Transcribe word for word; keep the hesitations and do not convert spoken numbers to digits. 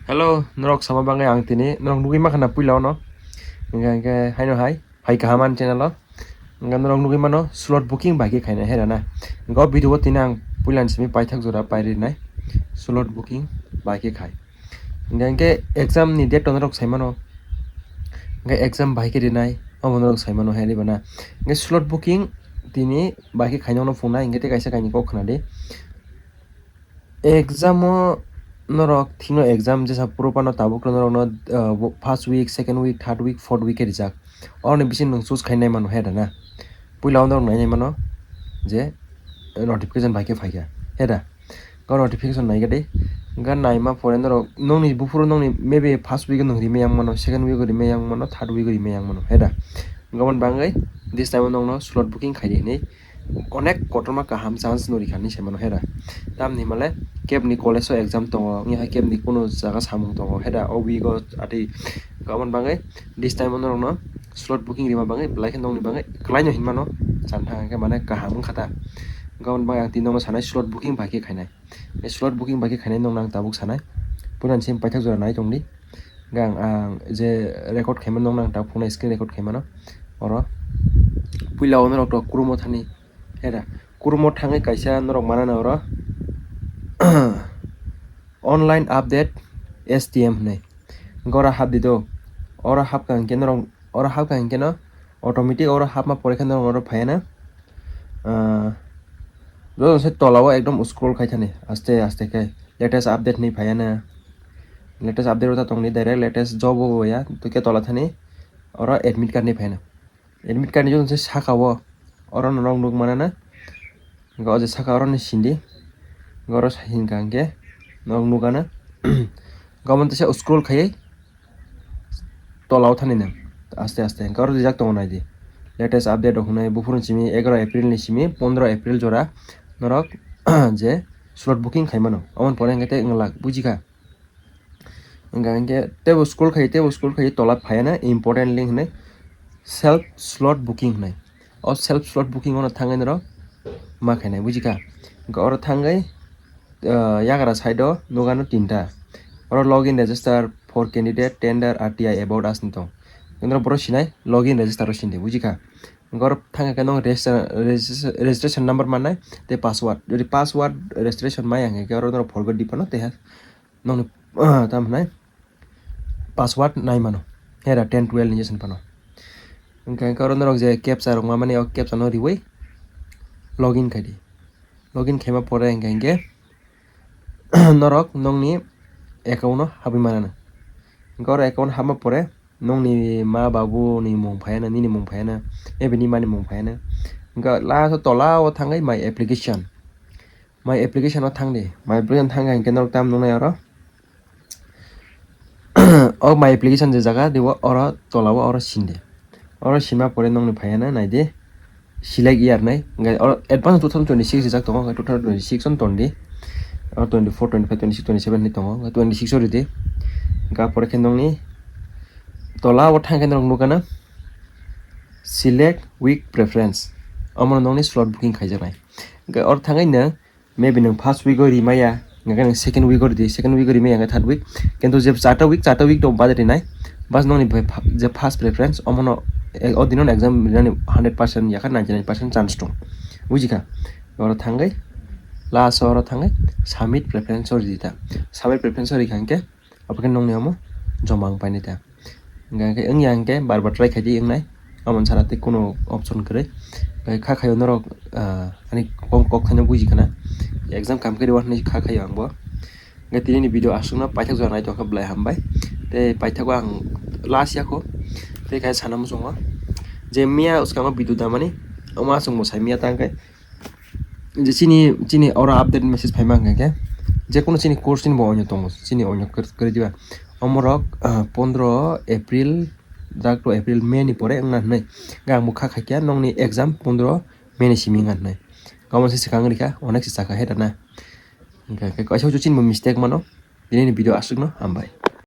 Hello, norok sama bangwi ang tini norok nugwi mankha na puila ono. Hingkha hingkhe haino hai, hai kaham ani channel o. Hingkha norok nugwi mano slot booking bai khe khainai hai rana. Hingkha o video o tini ang puila ni simi paithak jora pai rinai. Slot booking bai khe khai. Hingkha hingkhe exam ni date to norok sai mano. Hingkha exam bai khe rinai, omo norok sai mano hai ribana. Hingkha slot booking tini bai khe khainai ono phungnai, hingkhe tei kaisa kainwi kok khna di. Exam o norok thikno exam jesa phuru phano tabuk norokno, ah, bo-, first week, second week, third week, fourth week khe rijak. Oroni bising nwng choose khai nai mano he da na. Puila o norok nai nai mano je notification bai khe phai kha he da. Ga notification nai kha di. Ga naima pore norok nongni buphuru nongni maybe first week o nwng rimai yang mano, second week o rimai yang mano, third week o rimai yang mano he da. Gabon bangwi this time o nongno slot booking khai di hinwi onek kotorma kaham chance no rikha hinwi sai mano hera. Tamni himale kebni college o exam tongo, wngya hai kebni kuno jaga samung tongo hera, o week o atwi. Gabon bangwi this time o norokno slot booking rima bangwi belai khe nongni bangwi kwlaino hinmano sana thang khe mane kaham wngkha ta. Gabon bangwi ang tini nongno sanai slot booking bai khe khainai. Slot booking bai khe khainai nongno ang tabuk sanai. Puila ni simi paithak jora nai tongdi. Gang ang je record khaima nongno ang tabuk phone screen record khaimano. Oro puila o norok to Chrome o thani. Hera, Chrome o thangwi kaisa norok manana oro. Online update S T M hinwi. Gora hap di do. Oro hap ka hingke norok, oro hap ka hingke no automatic oro hapma pore khe norok oro phaiya na. Ah, joto se tola o ekdom scroll khai thani aste aste khe latest update hinwi phaiya na. Latest update o ta tongdi direct latest job o ya to khe tola thani oro admit card hinwi phaiya na. Admit card ni joto se saka o oro no norok nuk mana na. Hingke o je saka oro ni sindi. Hingke oro sa hinkha hingke norok nukha na. Gabon teisa scroll khaiwi tola o thani nang aste aste. Hingke oro rijak tongo nai di. Latest update rok hwnwi buphuru ni simi egaroh April ni simi pondroh April jora norok je slot booking khai mano. Aboni pore hingke tei wng lak buji kha. Hingka hingke teibo scroll khai, teibo scroll khai tola phaiya na important link hinwi self slot booking hinwi. O self slot booking ono thangwi norok ma khainai, buji kha? Hingke oro thangwi, ah, yagra side o nukha no tinta. Oro login register for candidate, tender, R T I, about us ni tong. Norok boro sinai login register o sindi, buji kha? Hingke oro thangkhe norok register, regis-, registration number mannai tei password. Jodi password registration maya hingke oro norok forgot di phano tei ha. Nokni, ah, tamo hinai password nai mano. Hera ten twelve ni jesoni phano. Hingke hingke oro norok je captcha rok mamani o captcha no riwi login khai di. Login khaima pore hingke hingke norok nokni account no habwi manana. Hingke oro account habma pore nokni ma babu ni mung phaiya na, nini mung phaiya na, maybe ni mani mung phaiya na. Hingke last o tola o thangwi my application. My application o thang di. My application thang kha hingke norok tam nuknai oro. O my application je jaga dibo oro tola o oro sindi. Oro sima pore nokni phaiya na nai di. Select year nai. Hingke oro advance two thousand twenty-six rijak tongo, hingke two thousand twenty-six on ton di. Oro twenty-four, twenty-five, twenty-six, twenty-seven ni tongo, hingke twenty-six o ridi. Hingke pore khe nokni tola o thang khe norok nukha na select week preference. Omo nokni slot booking khaijaknai. Hingke oro thangwi nwng maybe nwng first week o rimaya, hingke nwng second week o ridi, second week o rimaya hingke third week. Kintu je charta week, charta week to bade rinai. Bas nokni bai pha-, je first preference, omono, eh, o dino exam rinani hundred percent yakha ninety nine percent chance tong. Buji kha? Oro thangwi, last oro thangwi submit preference o ridi ta. Submit preference o rikha hingke, abo khe nokni omo joma wng painai ta. Hingke hingke wngya hingke bar bar try khaidi wngnai. Amo sara tei kuno option kwrwi. Hingke kha khaio norok, ah, ani kok, kok thaino buji khana. Exam kam khe rw hinwi kha khaio ang bo. Hingke tini ni video aswkno paithak jora nai tongkha belai hambai. Tei paithago ang last yakho. Tei khe sana muchungo. Je miya swkango video damani. Omo aswk bo sai miya tangkhe. Je chini, chini oro update message phaima hwnka khe, je kono chini course ni bo onyo tongo, chini onyo kwr-, kwrwi diba. Omorok, ah, pondro April, dak to April, May ni pore wngna hwnwi. Ga ang bo kha khaikha nokni exam pondro May ni simi wngna hwnwi. Omo se swkang rikha, onek se chakha he da na. Hwnka khe kaisa chini bo mistake mano. Tini ni video aswkno, hambai.